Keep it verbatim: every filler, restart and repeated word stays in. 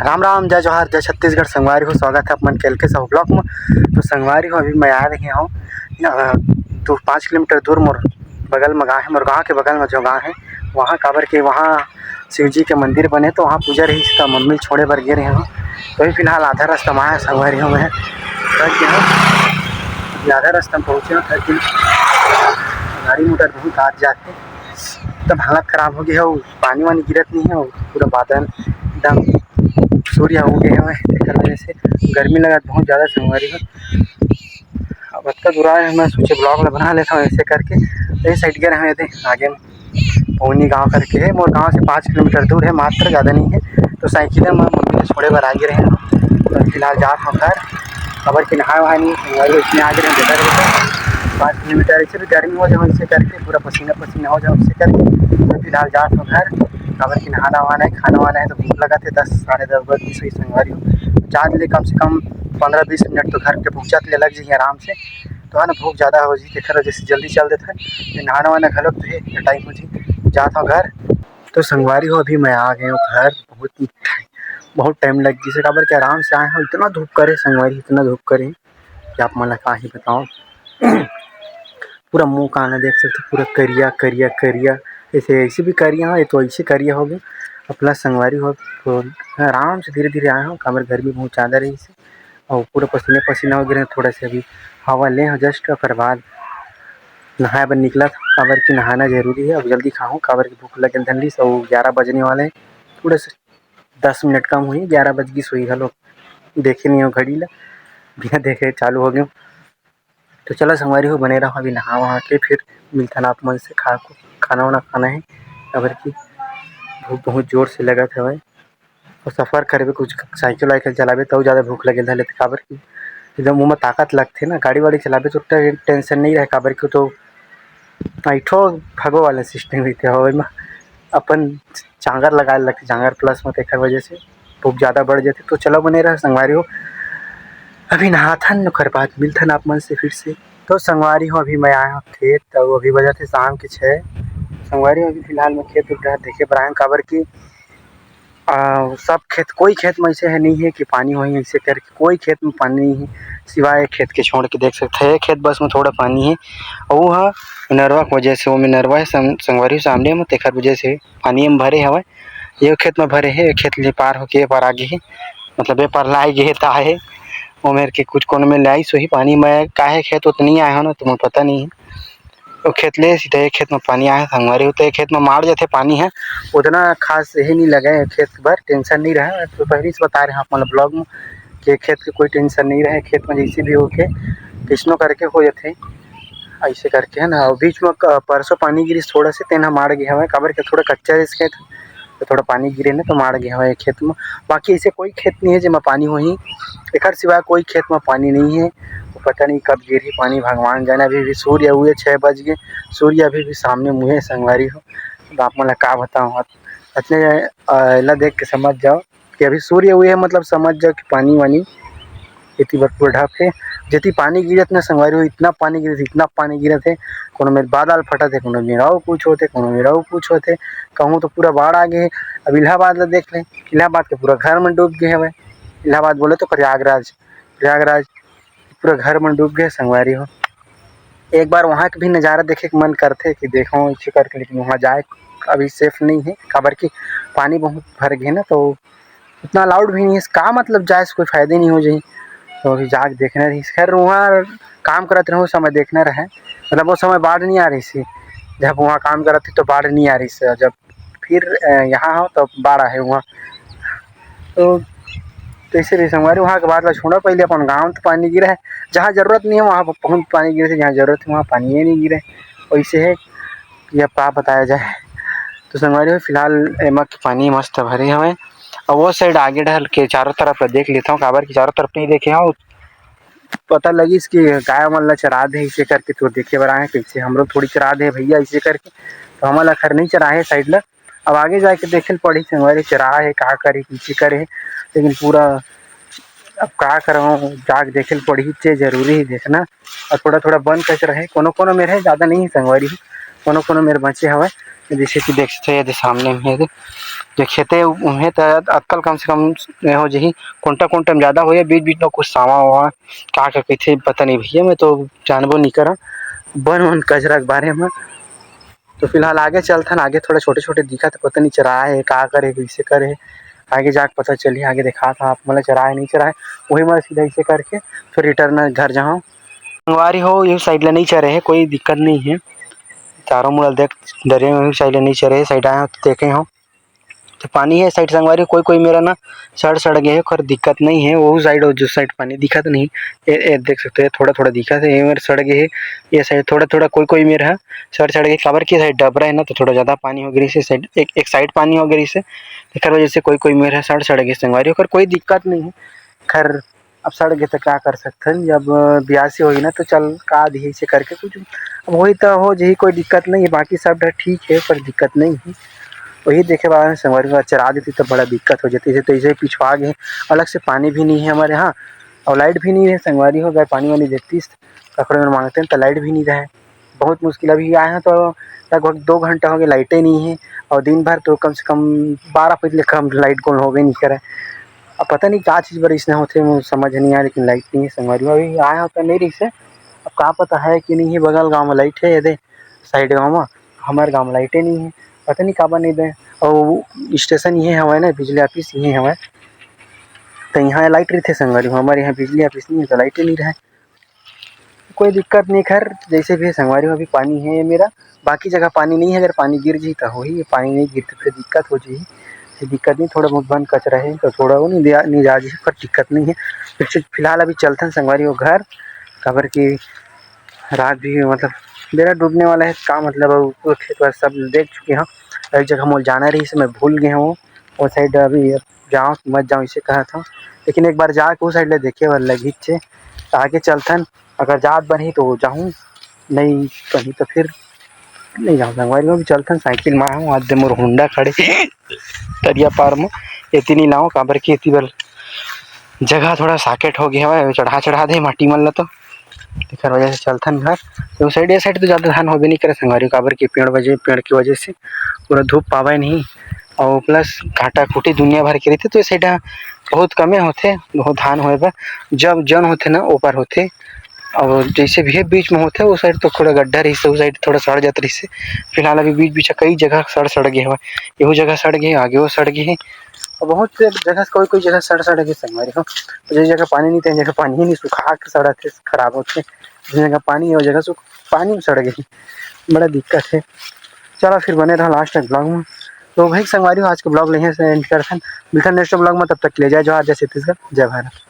राम राम, जय जोहार, जय छत्तीसगढ़। संगवारी हो, स्वागत है अपन के एल के साहू ब्लॉग में। तो संगवारी हो, अभी मैं आ रहे हूँ, अ, दो पाँच किलोमीटर दूर मोर बगल में गाँव है, मोर गाँव के बगल में जो गाँव है वहाँ, काबर के वहाँ शिव जी के मंदिर बने, तो वहाँ पूजा रही, तो मम्मी ल छोड़े बर गे रहे हूँ। तो अभी फिलहाल आधा रास्ता में आया संगवारी हो, मैं थक गया हूँ। अभी आधा रास्ता में पहुँचे हूँ, थक गया। गाड़ी मोटर बहुत आत जात है, तब हालत खराब हो गई है। पानी वानी गिरत नहीं है, पूरा बादल एकदम सूर्य हो गए हैं, तेकर वजह से गर्मी लगत बहुत ज़्यादा संगवारी हो। अब अतका दूर आए हैं, मैं सोचे ब्लॉग ला बना लेता हूँ ऐसे करके। तो ये साइड गए हैं, ये दे आगे में पौनी गांव करके है, मोर गांव से पाँच किलोमीटर दूर है मात्र, ज़्यादा नहीं है। तो साइकिल में मम्मी ने छोड़े बर आगे रहे हैं। तो फिलहाल जात हूँ घर, काबर कि नहाए वहाए नहीं, संगवारी हो, इसमें आगे रहे हैं, बेटर होता है। पाँच किलोमीटर ऐसे भी गर्मी हो जाए, इसे करके पूरा पसीना पसीना हो जाए, इसे करके। तो फिलहाल जात हूँ घर, काबर कि नहाना वहाना है, खाना वाना है, तो भूख लगा थे, दस साढ़े दस बज गई, सही संगवारी हो। जात ले कम से कम पन्द्रह बीस मिनट तो घर के पहुँचत ले लग जाइए आराम से। तो है ना, भूख ज़्यादा हो जी, तेकर वजह से जल्दी चल देते हैं। फिर नहाना वाना घलो तो है, टाइम हो जी, जात हूँ घर। तो संगवारी हो, अभी मैं आ गए हूँ घर। बहुत बहुत टाइम लग गई से, काबर कि आराम से आए हूँ। इतना धूप करे संगवारी, इतना धूप करे कि आप मन ला का ही बताओ। पूरा मुंह कान देख सकते, पूरा करिया करिया करिया, ऐसे ऐसे भी करिया है, तो ऐसे करिया हो गए। अपना संगवारी हो, तो आराम से धीरे धीरे आए हूँ, काबर गर्मी बहुत ज़्यादा रही से, और पूरा पसीने पसीना हो गए। थोड़ा से अभी हवा ले हो जस्ट, ओकर बाद नहाए बर निकला था, काबर कि नहाना जरूरी है। अब जल्दी खाऊँ, काबर कि भूख लगे धन रही, और ग्यारह बजने वाले हैं, थोड़ा से दस मिनट कम हुई, ग्यारह बज गई, सोई घलो देखे नहीं हो घड़ी ला, बिना देखे चालू हो गया। तो चला संगवारी हो, बने रहो, अभी नहा वहा के फिर मिलथन आप मन से। खा खाना वाना खाना है, काबर कि भूख बहुत जोर से लगत हवय। और सफर करबे, कुछ साइकिल वाइकिल चलाबे, तब ज़्यादा भूख लगे धर लेथे, काबर कि एकदम मुँह में ताकत लगथे ना। गाड़ी वाड़ी चलाबे तो टे-, टेंशन नहीं रहे, काबर कि तो ऐठो भगो वाला सिस्टम रहिथे, ओमा अपन चांगर लगाए लगथे, चांगर प्लस में, तेकर वजह से भूख ज़्यादा बढ़ जाथे। तो चलो बने रह संगवारी हो, अभी नहाथन, ओकर बाद मिलथन आप मन से फिर से। तो संगवारी हो, अभी मैं आया हूँ खेत, तो अभी बजा थे शाम के छः। संगवारी हो, अभी फिलहाल मैं खेत उठ रहा देखे बर आया हूँ, काबर कि आ, सब खेत, कोई खेत में ऐसे है नहीं है कि पानी होही, ऐसे करके कोई खेत में पानी नहीं है, सिवाय एक खेत के छोड़ के। देख सकते हैं, एक खेत बस में थोड़ा पानी है, और वो है नरवा की वजह से, वो में नरवा है सं-, संगवारी सामने में, तेकर वजह से पानी में भरे हवय। ये खेत में भरे है, ये खेत ले पार होके ये पार आगे है, मतलब ये पार लाए गए है, ता है वो मेर के कुछ कोनो में लाई सोही पानी में, काहे खेत उत नहीं आए हो ना, तुम्हें पता नहीं है। वो खेत ले सीधा एक खेत में पानी आए संगवारी हो, तो एक खेत में माड़ जाथे पानी है, उतना खास यही नहीं लगे खेत बर, टेंशन नहीं रहे। तो पहले से बता रहे हैं आप, मतलब ब्लॉग में, कि खेत के कोई टेंशन नहीं रहे, खेत में जैसे भी होके किसनो करके हो जाथे, ऐसे करके है ना। और बीच में क-, परसों पानी गिरिस थोड़ा से, तेन ह माड़ गए हवय, काबर के थोड़ा कच्चा रहिस खेत, तो थोड़ा पानी गिरे ना तो माड़ गए हवय खेत में। बाकी ऐसे कोई खेत नहीं है जेमा पानी होही, एकर सिवा कोई खेत में पानी नहीं है। तो पता नहीं कब गिरही पानी, भगवान जाने। अभी भी सूर्य हुए छः बज गए, सूर्य अभी भी सामने मुँहे संगवारी हो। तो आप मन ला का बताओ, अतने, अ, एला देख के समझ जाओ कि अभी सूर्य हुए है, मतलब समझ जाओ कि पानी वानी एती बर पूरा ढप हे। जेती पानी गिरत ना संगवारी हो, इतना पानी गिरत, इतना पानी गिरत हे, कोनो मेर बादल फटत हे, कोनो मेर अउ कुछ होथे, कोनो मेर अउ कुछ होथे। कहूँ तो पूरा बाढ़ आ गे हे। अब इलाहाबाद ला देख ले, इलाहाबाद के पूरा घर मन डूब गे हवय। इलाहाबाद बोले तो प्रयागराज, प्रयागराज पूरा घर मन डूब गे संगवारी हो। एक बार वहाँ के भी नज़ारा देखे के मन करथे कि देखो इसे करके, लेकिन वहाँ जाए अभी सेफ नहीं है, काबर कि पानी बहुत भर गे ना, तो उतना अलाउड भी नहीं है। का मतलब जाए से कोई फायदा नहीं हो जाही, तो अभी जाके देखना रही। खैर, वहाँ काम करत रहे, वो समय देखना रहे, मतलब वो समय बाढ़ नहीं आ रही थी, जब वहाँ काम करत थी तो बाढ़ नहीं आ रही थी, जब फिर, अ, यहाँ हो तो बाढ़ आहे वहाँ। तो, तो इसीलिए संगवारी, वहाँ के बात ला छोड़ो, पहले अपन गाँव तो पानी गिरा है, जहाँ जरूरत नहीं है वहाँ बहुत पानी गिरे थे, जहाँ जरूरत है वहाँ पानी ही नहीं गिरे। वैसे है कि अब का बताया जाए। तो संगवारी हो, फिलहाल एमा के पानी मस्त भरे हवय। और वो साइड आगे डहर के चारों तरफ ला देख लेता हूँ, काबर कि चारों तरफ नहीं देखे हूँ। पता लगिस कि गाय मन ला चरा दे, इसे करके तो देखे बर आए, कैसे हमरो थोड़ी चरा दे भैया, इसे करके। तो हमन ला खैर नहीं चराहे साइड ला। अब आगे जाके देखे ल पड़ही संगवारी, चरा है का करे, कैसे करे, लेकिन पूरा अब का करव, जाके देखे ल पड़ही, चे जरूरी है देखना। और थोड़ा थोड़ा बन कच रहे, कोनो कोनो मेर है, ज़्यादा नहीं है संगवारी। कोनो कोनो मेर बचे हवय, जैसे कि देख सकते हो, ये दे सामने में ये दे, जो खेते उहे त अक्कल कम से कम ये हो जही, कोंटा कोंटा में ज्यादा होए, बीच बीच में कुछ सावा वावा का का कहिथे पता नहीं भैया, मैं तो जानबो नहीं करा बन वन कचरा के बारे में। तो फिलहाल आगे चलथन, आगे थोड़ा छोटे छोटे दिखत हे, पता नहीं चराए हे, का करे, कैसे करे, आगे जाके पता चली, आगे देखा था आप, मतलब चराए नहीं चराए, वही मैं सीधा ऐसे करके फिर रिटर्न घर जाऊँ। संगवारी हो, ये साइड ले नहीं चरे हे, कोई दिक्कत नहीं है, चारों मुड़ा देख दरिया में साइड ले नहीं चरे हे, साइड आए हो तो देखे हो तो पानी है साइड संगवारी, कोई कोई मेरा ना सड़ सड़ गए है, खैर दिक्कत नहीं है, वो साइड और जो साइड पानी दिखत नहीं, ये, ये देख सकते हैं थोड़ा थोड़ा दिखत है, ये मेरा सड़ गए है, ये साइड थोड़ा थोड़ा कोई कोई मेरा है सड़ सड़ गए, काबर की साइड डबरा है ना, तो थोड़ा ज्यादा पानी हो गई से साइड, एक, एक साइड पानी हो गई से, एकर वजह से कोई कोई मेरा सड़ सड़ गए संगवारी, ओकर कोई दिक्कत नहीं है। खैर अब सड़ गए तो क्या कर सकथन, जब बियासी होही ना तो चल का दिही से करके कुछ, अब होही तो हो जही, कोई दिक्कत नहीं है, बाकी सब डर ठीक है पर दिक्कत नहीं है। वही देखे बारे में संगवारी हो, चरा देती तो बड़ा दिक्कत हो जाती है, तो इसे पिछवा गए, अलग से पानी भी नहीं है हमारे यहाँ और लाइट भी नहीं है संगवारी हो, अगर पानी वानी देती कखड़े में मांगते हैं तो लाइट भी नहीं रहे, बहुत मुश्किल। अभी आए हैं तो लगभग दो घंटा हो गया, लाइटें नहीं है और दिन भर तो कम से कम बारह बजे कम लाइट गोल होबे नहीं करे। अब पता नहीं का चीज बर इसने होथे, मुझे समझ नहीं आया, लेकिन लाइट नहीं है संगवारी हो। अभी आए हो तो नहीं रही से, अब का पता है कि नहीं है, बगल गांव में लाइट है, ये दे साइड गांव में, हमारे गांव में लाइटें नहीं है, पता नहीं काबर नहीं दे। और स्टेशन ये हवा ना, बिजली ऑफिस ये हवा, तो यहाँ लाइट रही थे संगवारी हो, हमारे यहाँ बिजली ऑफिस नहीं है तो लाइटें नहीं रहे। कोई दिक्कत नहीं, खैर जैसे भी है संगवारी हो, अभी पानी है मेरा, बाकी जगह पानी नहीं है, अगर पानी गिर जी तो होही, पानी नहीं गिर तो फिर दिक्कत हो जाही, फिर दिक्कत नहीं, थोड़ा बहुत बन कचरा है तो थोड़ा वो नहीं दिया, नहीं जा जी, पर दिक्कत नहीं है। फिर फिलहाल अभी चलथन संगवारी हो घर, काबर कि रात भी मतलब बेरा डूबने वाला है, का मतलब अब पूरा खेत वार सब देख चुके हैं, एक जगह मोल जाना रही से मैं भूल गए हूँ, वो साइड अभी जाओ मत जाओ इसे कहा था, लेकिन एक बार जाके उस साइड ले देखे बर लगी थे, तो आगे चलथन, अगर जात बनही तो जाहूँ, नहीं बनही तो फिर नहीं जाऊँ संगवारी हो। अभी चलथन साइकिल में आऊँ, आज दे मोर होंडा खड़े तरिया पार में, एती नहीं लाऊँ काबर कि एती बर जगह थोड़ा साकेट हो गया है, चढ़ा चढ़ा दे माटी मन ला तो तेखर वजह से चलथन घर। तो साइड ये साइड तो ज्यादा धान होबे नहीं करे संगवारी हो, काबर कि पेड़ वजह, पेड़ की वजह से पूरा धूप पावे नहीं, और प्लस काटा खूटी दुनिया भर के रहते, तो ये साइड बहुत कमे होथे, बहुत धान होए बर जब जन होथे ना ओपर होथे। और जैसे भी है बीच में होथे, वो साइड तो थोड़ा गड्ढा रही से, उस साइड थोड़ा सड़ जात रही से। फिलहाल अभी बीच बीच कई जगह सड़ सड़ गए हवा, यहू जगह सड़ गए, आगे वो सड़ गए है, और बहुत से जगह कोई कोई जगह सड़ सड़ गए संगवारी हो। तो जिस जगह पानी नहीं थे जगह पानी ही नहीं, सुखा के सड़ा थे, खराब होते, जिस जगह पानी है वो जगह सुख, पानी में सड़ गए, बड़ा दिक्कत है। चला फिर बने रहा लास्ट तक ब्लॉग में। तो भाई संगवारी हो, आज के ब्लॉग ले से एंड करथन, मिलथन नेक्स्ट ब्लॉग में, तब तक के लिए जय जोहार, जय छत्तीसगढ़, जय भारत।